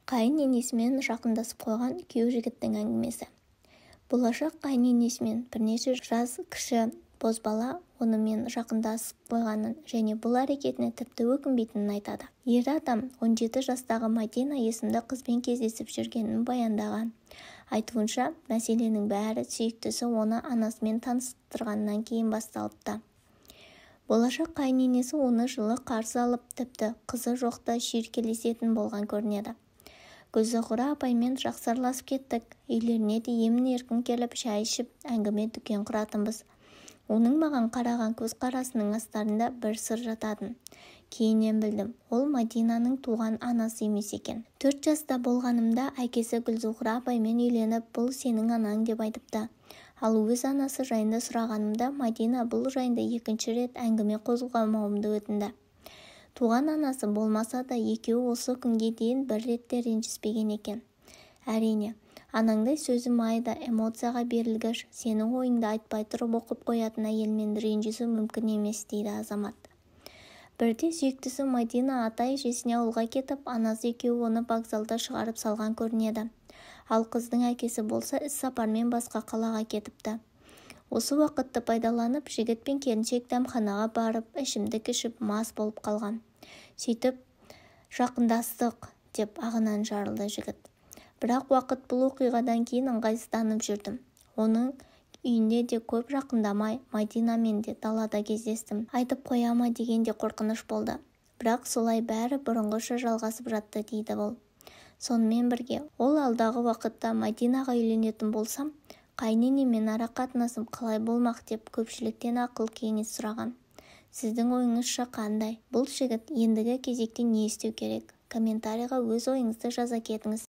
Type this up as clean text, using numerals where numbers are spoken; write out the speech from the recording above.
Қайын енесімен жақындасып қойған күйеу жігіттің әңгімесі. Болашақ қайын енесімен бірнеше жас кіші бозбала онымен жақындасып қойғанын және бұл әрекетіне тіпті өкінбейтінін айтады. Ер адам 17 жастағы Мадина есімді қызбен кездесіп жүргенін баяндаған. Айтуынша, мәселенің бәрі сүйіктісі оны анасымен таныстырғаннан кейін басталыпты. Болашақ қайын енесі оны жылы қарсы алып, тіпті қызы жоқта шүйіркелесетін болған көрінеді. Гүлзухра апаймен жақсы араласып кеттік. Үйлеріне де емін-еркін келіп, шай ішіп, әңгіме дүкен құратынбыз. Оның маған қараған көзқарасының астарында бір сыр жататын. Кейіннен білдім, ол Мадинаның туған анасы емес екен. 4 жаста болғанымда әкесі Гүлзухра апаймен үйленіп, бұл сенің анаң деп айтыпты. Ал өз анасы жайында сұрағанымда Мадина бұл жайында екінші рет әңгіме қозғамауымды өтінді. Туған анасы болмаса да екеуі осы күнге дейін бір ретте ренжіспеген екен. Әрине, анаңдай сөзі майда, эмоцияға берілгіш, сенің ойыңды айтпай тұрып оқып қоятын әйелмен ренжісу мүмкін емес, дейді азамат. Бірде сүйіктісі Мадина ата-әжесіне ауылға кетіп, анасы екеуі оны вокзалда шығарып салған көрінеді. Ал қыздың әкесі болса іс-сапармен басқа қалаға кетіпті. Осы уақытты пайдаланып, жігіт пен келіншек дәмханаға барып, ішімдік ішіп, мас болып қалған. Сөйтіп, жақындастық, деп ағынан жарылды жігіт. Бірақ уақыт бұл оқиғадан кейін ыңғайсызданып жүрдім. Оның үйінде де көп жақындамай, Мадинамен де далада кездестім. Айтып қоя ма деген де қорқыныш болды. Бірақ солай бәрі бұрынғыша жалғасып жатты, дейді ол. Сонымен бірге, ол алдағы уақытта Мадинаға үйленетін болсам, қайыненемен ара-қатынасым қалай болмақ деп көпшіліктен ақыл кеңес сұраған. Сіздің ойыңызша қандай? Бұл жігіт ендігі кезекте не істеу керек? Комментарийға өз ойыңызды жаза кетіңіз.